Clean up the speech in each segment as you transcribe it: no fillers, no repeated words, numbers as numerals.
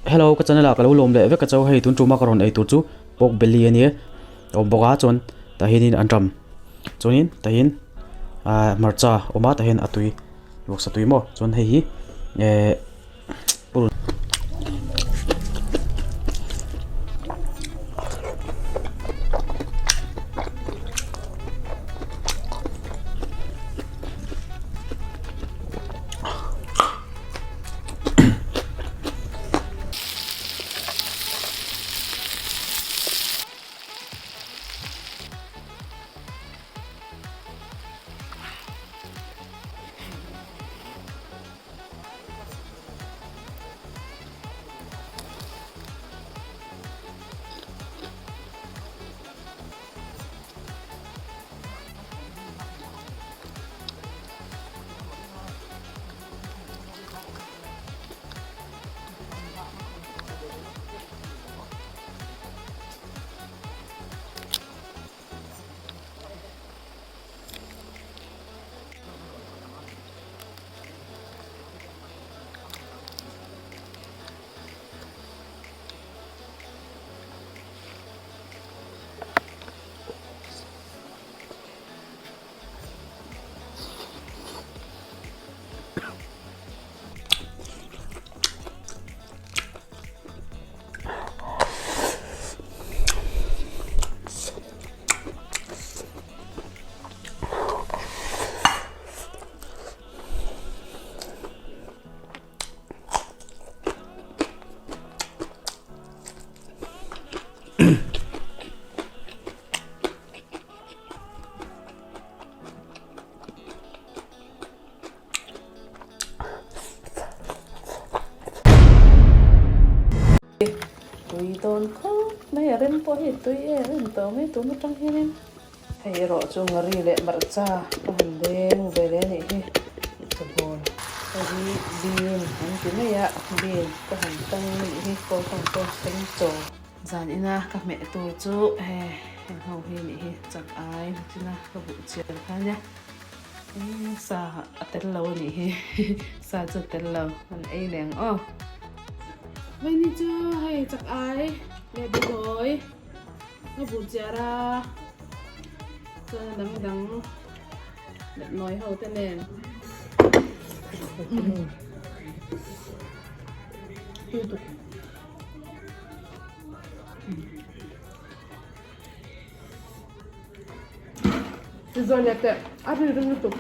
Hello ka channel ah ka lo lawm leh vek a cho hei tun tuma ka rawn ei tur chu pork belly a nia awm bawk a chuan tah hianin an ram chuanin tah hian ahh hmarcha a awm a tah hian a tui vawksa tui maw chuan hei hi ehh. Tui dawn khawp mai a rem pawh hi tui em em tawh mai tun atang hianin hei erawh chu ngari leh hmarcha ka han deng ve leh anih hi chabawl hei hi bean an ti mai a bean ka han tang anih hi kawl tang pawh seng chaw zan ina ka hmeh tur chu hei heng ho hi anih hi chak ai china ka buh chian kha ania sa a tel lo anih hi sa chu a tel lo an ei leh ang aw. Vawini chu hei chak ai leh behlawi ka buh chiar a chuan a dang dang leh nawi ho te nen tui tuk Tizawi leh teh a ri ring lutuk.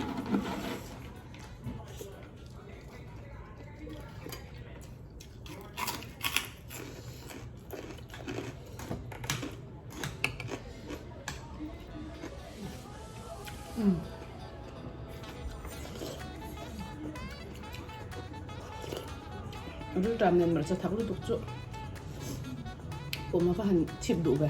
Rilṭam nen hmarcha thak lutuk chu pawm a va han chhip duh ve.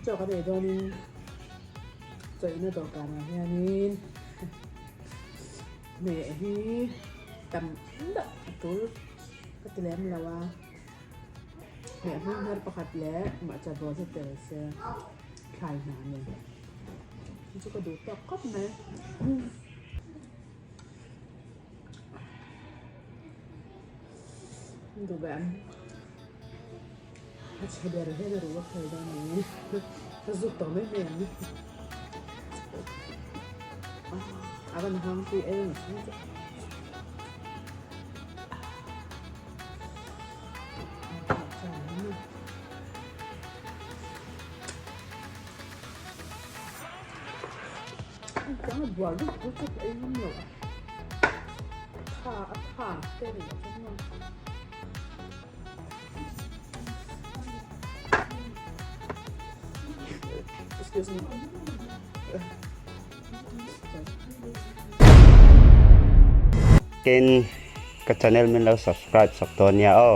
Chaw kan ei dawnin chawihna dawhkanah hianin hmeh hi tam deuh a tul ka ti lem lo a hmeh hming hnar pakhat leh hmarcha bawl hi tel se. Thlai hna nen chu ka duh tawk khawp mai. Duh ve ang. A chhe ber hian a ruh a phel dawn ni. Ka zut tawh mai mai ang. A van hang tui em a chhung chu. Chuan a bual dup dup chu ka ei ngam lo a. Tha a tha te a nih loh chuan maw. Excuse me. Tin ka channel min lo subscribe sak dawn nia aw.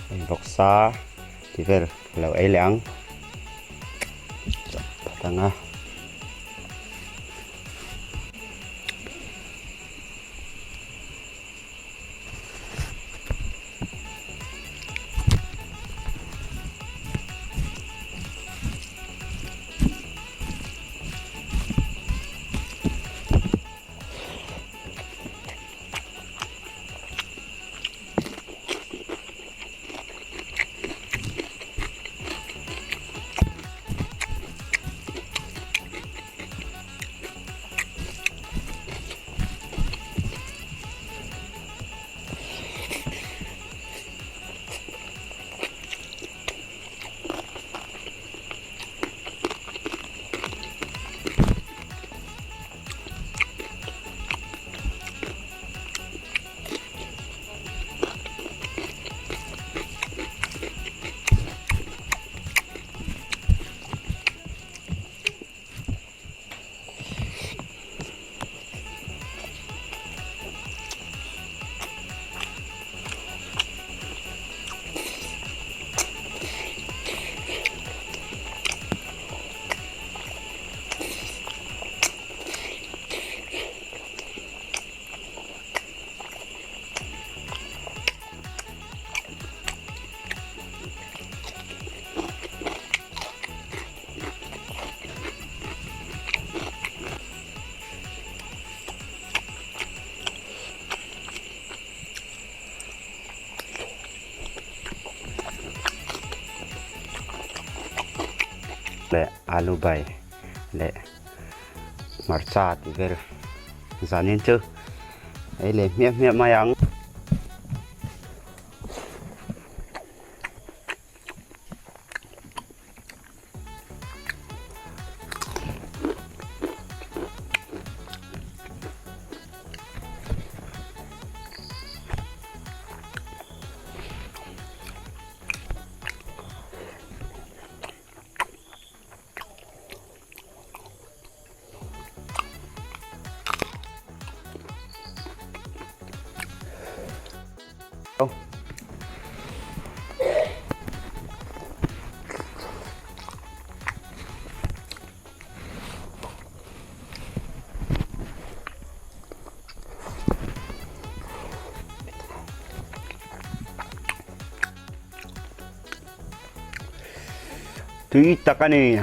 Hei vawksa tih vel ka lo ei leh ang. Chawp phat ang a. Leh alu bai leh hmarcha tih vel zanin chu ei leh hmiah hmiah mai ang. Tui tak a ni.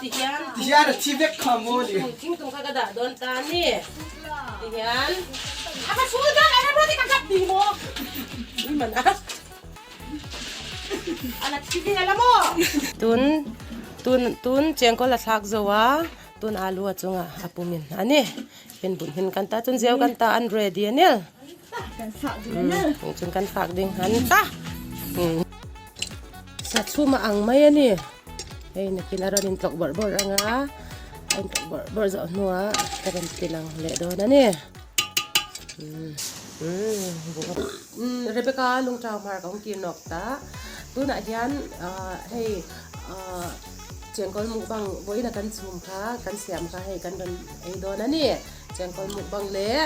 Tihian a thi vek kha maw ni. Thingtum kha ka dah dawn ta ni. Tihian a ka chhul dan a remruat i ka kap ding maw. Ui man a. A la thi ve la maw. Tun tun tun chengkawl a thlak zo a tun alu a chungah a pumin a ni. Hin bun hin kan ta chun zeu kan ta an ready a nil. Chun kan fak ding han ta. Sa chhum a ang mai a ni. Hei nakin a rawn intlawk bawrh bawrh ang a, a intlawk bawrh bawrh zawh hnuah ka rawn ti lang leh dawn a ni. Rebecca lungṭau hmar ka awm tir nawk ta. Tunah hian hei chengkawl mukbang vawiin a kan chhum kha kan siam kha hei kan rawn ei dawn a ni. Chengkawl mukbang leh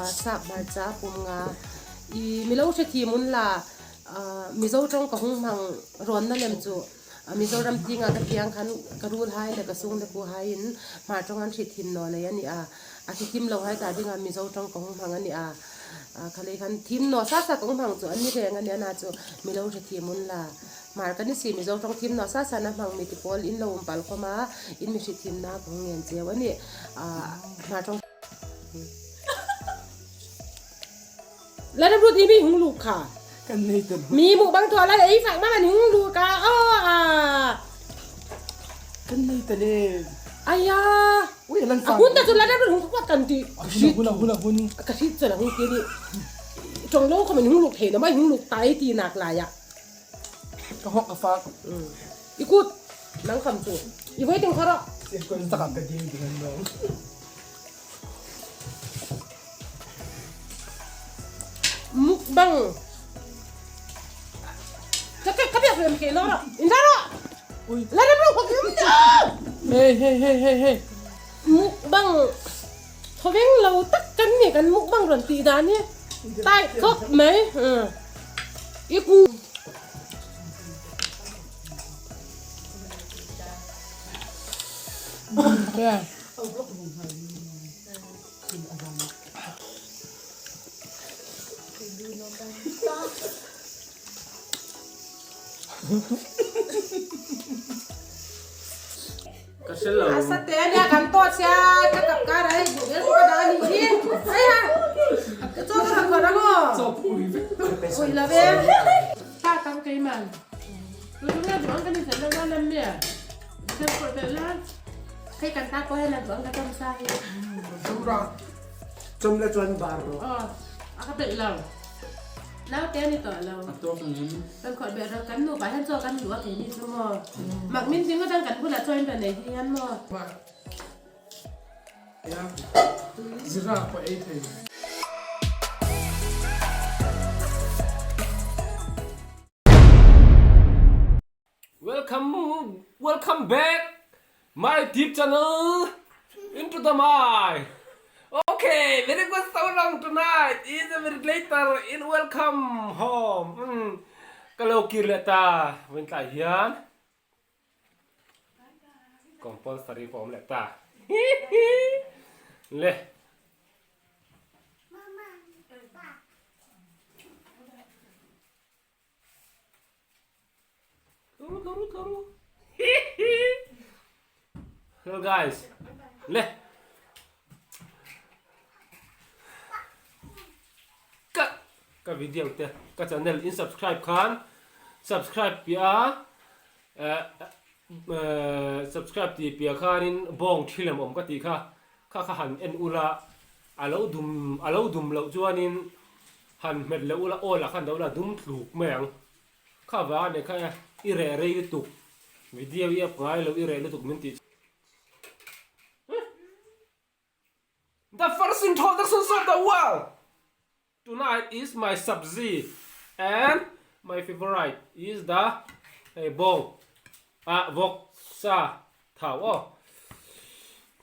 sap hmarcha pum nga i milo hrethiam un la Mizo tawng ka hung hmang rawnna lem chu Mizoram tinga ka piang khan ka rul hai leh ka sung le ku hai in hmar tawng an hrit thin naw nei a ni a, a thi thim lo hai ta dinga Mizo tawng ka hung hmang a ni a, khalei khan thim naw sa sa ka hung hmang chu an ni reng a ni a na chu milo hre thim un la hmar ka ni si Mizo tawng thim naw sa sa na hmang mi ti pawl in lo um pal khawm a in mi hrit thim na ka hung ngen cheu a ni hmar tawng La na rut i mi hung lu kha. Kan nei ta Mi mu bang thua la ei fak ma man hung lu ka o a. Kan nei ta le. Aya. Ui lan A hun ta chu la na rut hung kwat kan ti. Hun hun hun. Ka hrit chu la hung ti ni. Tong lo ko man hung lu thei na mai hung lu tai ti nak la ya. Ka hawk ka fak. I kut nang kham chu. I voi ting khara. Takam ka ding ding no. Mukbang. Ka ka ka biak ke lo ra. In ra ra. Ui. La ram ro ka kim na. Hey hey hey hey hey. Mukbang. Thaweng lo tak kan ni kan mukbang ron ti dan hi. Tai khop mai. I ku. Yeah. A sa te ania kan tawt sia ka kap kar a hei duh ber ka dah a nih hi hei ha ka chaw ka han khawrh ang aw ui lo ve ta tam keiman tu chu nge duh ang ka ni zel lo la lam mi zel pawh belh la hei kan ta pawh hian a duh ang ka tam sa hi Chawm le chuan bar ro. Aw a ka peih lo. Naute a ni tawh lo. A tawk ngem. Kan khawih beh rawh kan nupa hian chaw kan duh a keini chu maw. Mak min ti ngawt ang kan bulah chaw in rawn ei hi hian maw. Zira pawh ei thei. Welcome welcome back my deep channel into the my okay very good so long tonight is a very later in welcome home um ka lo kir leh ta vawiin tlai hian compulsory pawh awm leh ta le Hello guys. Le. Ka ka video te ka channel in subscribe khan subscribe pia eh subscribe ti pia khanin bawng thilem awm ka ti kha kha kha han en ula alo dum alo dum loh chuanin Han hmet leh ula aw lah khan dah ula dum tluk mai ang. Kha vang a nih kha e, i reh rei lutuk, video i up ngai lo i reh lutuk min tih chu. The first introduction of the world! Tonight is my sabzi and my favorite is the hei bawng ah vawk sa thau aw.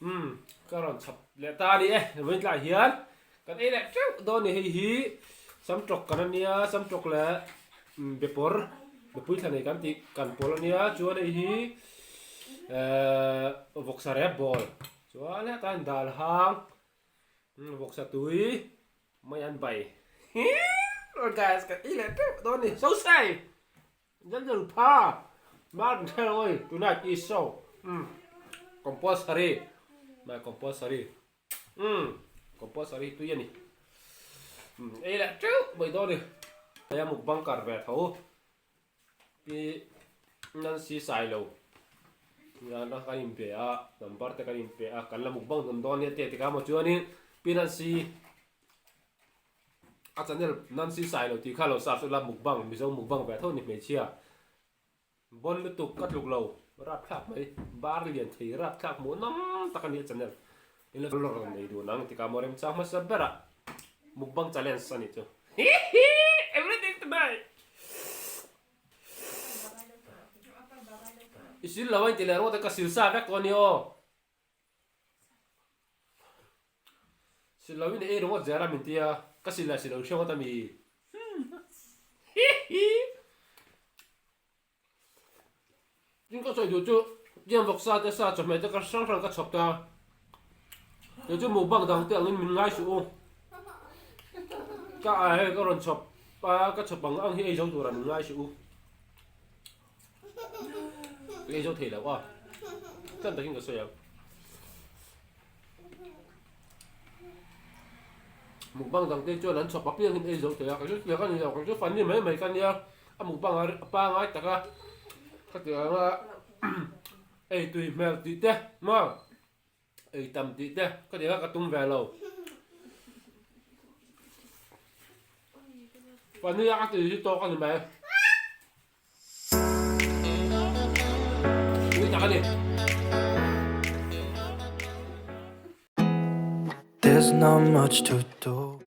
Umm ka rawn chhap leh ta a ni e, vawiin tlaiah hian Kan ei leh teuh dawn ni hei hi samtawk kan ania samtawk leh bepawr bepui thla nei kan tih kan pawl ania chuan hei hi ehh vawksa rep ball chuan hetah hian dal hang vawksa tui mai an bai hii guys kan ei leh teuh dawn ni so say Jaljalu pha man thel oi tonight is so umm compulsory my compulsory. Umm compulsory tui a ni. Umm ei leh teuh mai dawn a ni. Hei a mukbang kar ve tho pi Nancy Sailo nana kan inpe a number te kan inpe a kan la mukbang dawn dawn nia te tikah maw chuanin pi Nancy a channel Nancy Sailo tih kha lo search ula mukbang Mizo mukbang ve tho a ni hmeichhia. Bon lutuk ka tluk lo rapthlak mai bar lian thei rapthlak hmuh nawm tak a ni a channel in la rawn nei duh nang tikah maw remchang hmasa berah mukbang challenge a nih chu hihi everything tonight i sil lo a inti leh rawt a ka sil sa vek tawh a ni aw. Sil lo in ei ringawt zel a min tia, ka sil leh sil lo hriat ngawt a mi. Tin ka sawi duh chu tiang vawksa te sa chawhmeh te ka hrang hrang ka chhawp ta. Kei chu mukbang dang te angin min ngai suh u. Ka ai hei ka rawn chhawp a, ka chhawp ang ang hi ei zo tura min ngai suh u. Ka ei zo thei lo a, tlan takin ka sawi ang. Mukbang dang te chuan an chhawp apiangin ei zo thei a, kei chu tiang a ni lo, kei chu funny mai mai ka nia, a mukbang a pangai tak a, ka ti ang a ei tui hmel tih te maw ei tam tih te ka ti ang a ka tum ve lo. Funny a ka ti hi tawk a ni mai. tak a ni. There's not much to do.